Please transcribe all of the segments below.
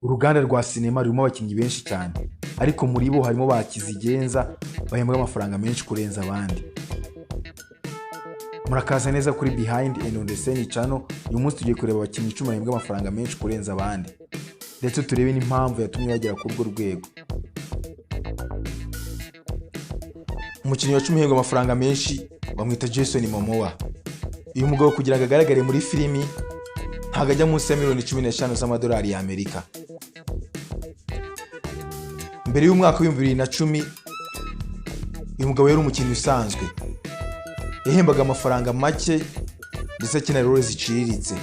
Uruganda rwa sinema rurimo abakinnyi benshi cyane, ariko muri bo harimo ba kizigenza bahembwa amafaranga menshi kurenza abandi. Murakaza neza kuri Behind and on the Scene channel. Uyu munsi tugiye kureba abakinnyi 10 bahembwa amafaranga menshi kurenza abandi, ndetse turebe n'impamvu yatumye bagera kuri urwo rwego. Umukinnyi wa 10 uhembwa amafaranga menshi bamwita Jason Momoa. Uyu mugabo kugira ngo agaragare muri filimi ntabwo ajya munsi ya miliyoni 15 z'amadolari y'Amerika. Mbere y'umwaka w'2010, uyu mugabo yari umukinnyi usanzwe, yahembaga amafaranga make ndetse akina role ziciriritse.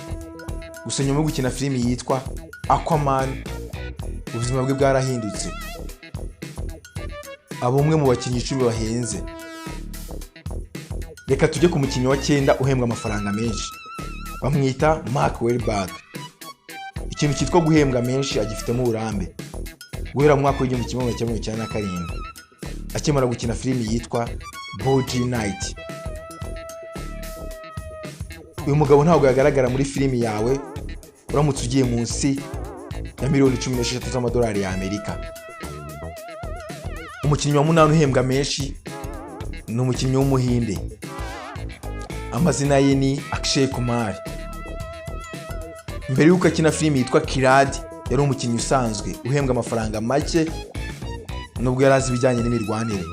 Gusa nyuma yo gukina filimi yitwa Aquaman, ubuzima bwe bwarahindutse, aba umwe mu bakinnyi 10 bahenze. Reka tujye ku mukinnyi wa 9 uhembwa amafaranga menshi, bamwita Mark Wahlberg. Ikintu cyitwa guhembwa menshi agifitemo uburambe guhera mu mwaka w'1997, akimara gukina filimi yitwa Boogie Nights. Uyu mugabo ntabwo yagaragara muri filimi yawe uramutse ugiye munsi ya miliyoni 16 z'amadolari y'Amerika. Umukinnyi wa 8 uhembwa menshi ni umukinnyi w'Umuhinde, amazina ye ni Akshay Kumar. Mbere y'uko akina filimi yitwa Kirad, yari umukinnyi usanzwe uhembwa amafaranga make nubwo yari azi ibijyanye n'imirwanire.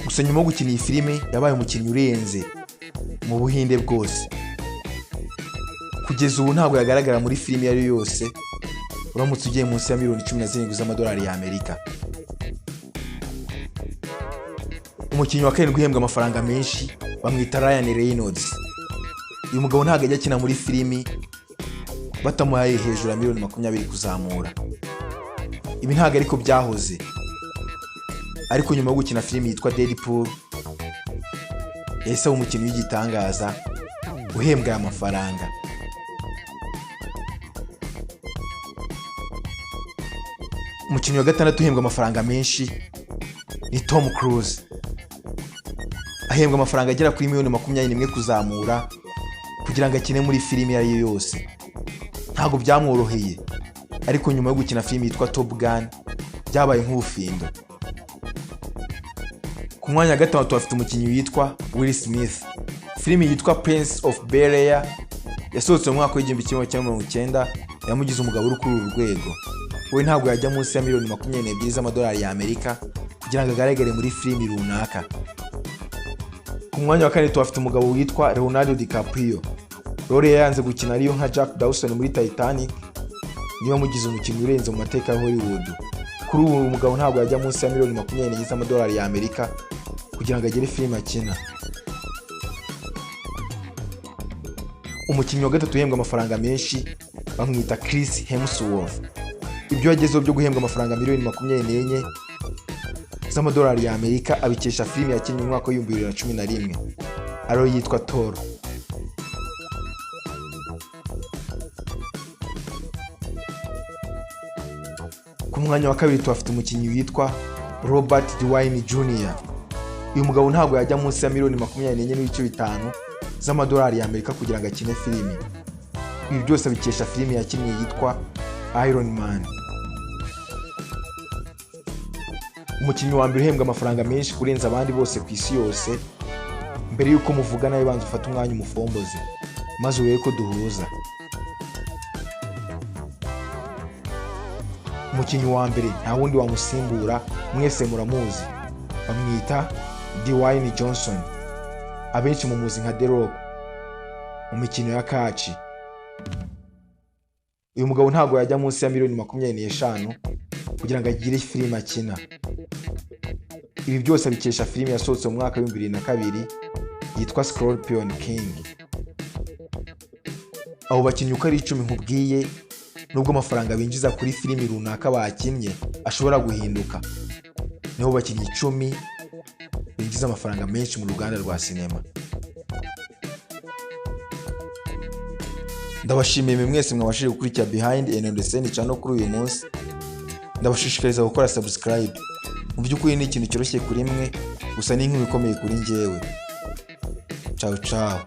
Gusa nyuma yo gukina iyi filimi yabaye umukinnyi urenze mu Buhinde bwose. Kugeza ubu ntabwo yagaragara muri filimi iyo ari yo yose uramutse ugiye munsi ya miliyoni 17 z'amadolari y'Amerika. Umukinnyi wa 7 uhembwa amafaranga menshi bamwita Ryan Reynolds. Uyu mugabo ntabwo ajya akina muri filimi batamuhaye hejuru ya miliyoni 20 kuzamura. Ibi ntabwo ariko byahoze, ariko nyuma yo gukina filimi yitwa Deadpool yahise aba umukinnyi w'igitangaza uhembwa aya mafaranga. Umukinnyi wa 6 uhembwa amafaranga menshi ni Tom Cruise. Ahembwa amafaranga agera kuri miliyoni 21 kuzamura kugira ngo akine muri filimi iyo ari yo yose. Ntabwo byamworoheye, ariko nyuma yo gukina filimi yitwa Top Gun byabaye nk'ubufindo. Ku mwanya wa 6 bafite umukinnyi witwa Will Smith. Filimi yitwa Prince of Bel-Air yasohotse mu mwaka w'1990, yamugize umugabo uri kuri uru rwego. We ntabwo yajya munsi ya miliyoni 22 z'amadolari y'Amerika kugira ngo agaragare muri filimi runaka. Ku mwanya wa 4 tuhafite umugabo witwa Leonardo DiCaprio. Role yayanze gukina ariyo nka Jack Dawson muri Titanic niyo yamugize umukinnyi urenze mu mateka ya Hollywood. Kuri ubu umugabo ntabwo yajya munsi ya miliyoni 24 z'amadolari y'Amerika kugira ngo agere filime akina. Umukinnyi wa 3 uhembwa amafaranga menshi bamwita Chris Hemsworth. Ibyo yagezeho byo guhembwa amafaranga miliyoni 24 z'amadolari y'Amerika abikesha filime yakinnye mu mwaka w'2011 ariyo yitwa Thor. Ku mwanya wa 2 tuhafite umukinnyi witwa Robert Downey Jr. Uyu mugabo ntabwo yajya munsi ya miliyoni 24.5 z'amadolari y'Amerika kugira ngo akine filimi. Ibi byose abikesha filimi yakinnye yitwa Iron Man. Umukinnyi wa mbere uhembwa amafaranga menshi kurenza abandi bose ku isi yose, mbere y'uko muvuga nawe banza ufate umwanya umufomboze maze urebe ko duhuza. Umukinnyi wa mbere nta wundi wamusimbura, mwese muramuzi, bamwita Dwayne Johnson, abenshi mumuzi nka The Rock mu mikino ya kaci. Uyu mugabo ntabwo yajya munsi ya miliyoni 25 kugira ngo agire filime akina. Ibi byose abikesha filime yasohotse mu mwaka w'2002 yitwa Scorpion King. Abo bakinnyi uko ari 10 nkubwiye, nubwo amafaranga binjiza kuri filimi runaka bakinnye ashobora guhinduka, nibo bakinnyi 10 binjiza amafaranga menshi mu ruganda rwa sinema. Ndabashimiye mwese mwabashije gukurikira Behind and on the Scene channel kuri uyu munsi. Ndabashishikariza gukora subscribe. Mu by'ukuri ni ikintu cyoroshye kuri mwe, gusa ni inkuru ikomeye kuri njyewe. Ciao ciao.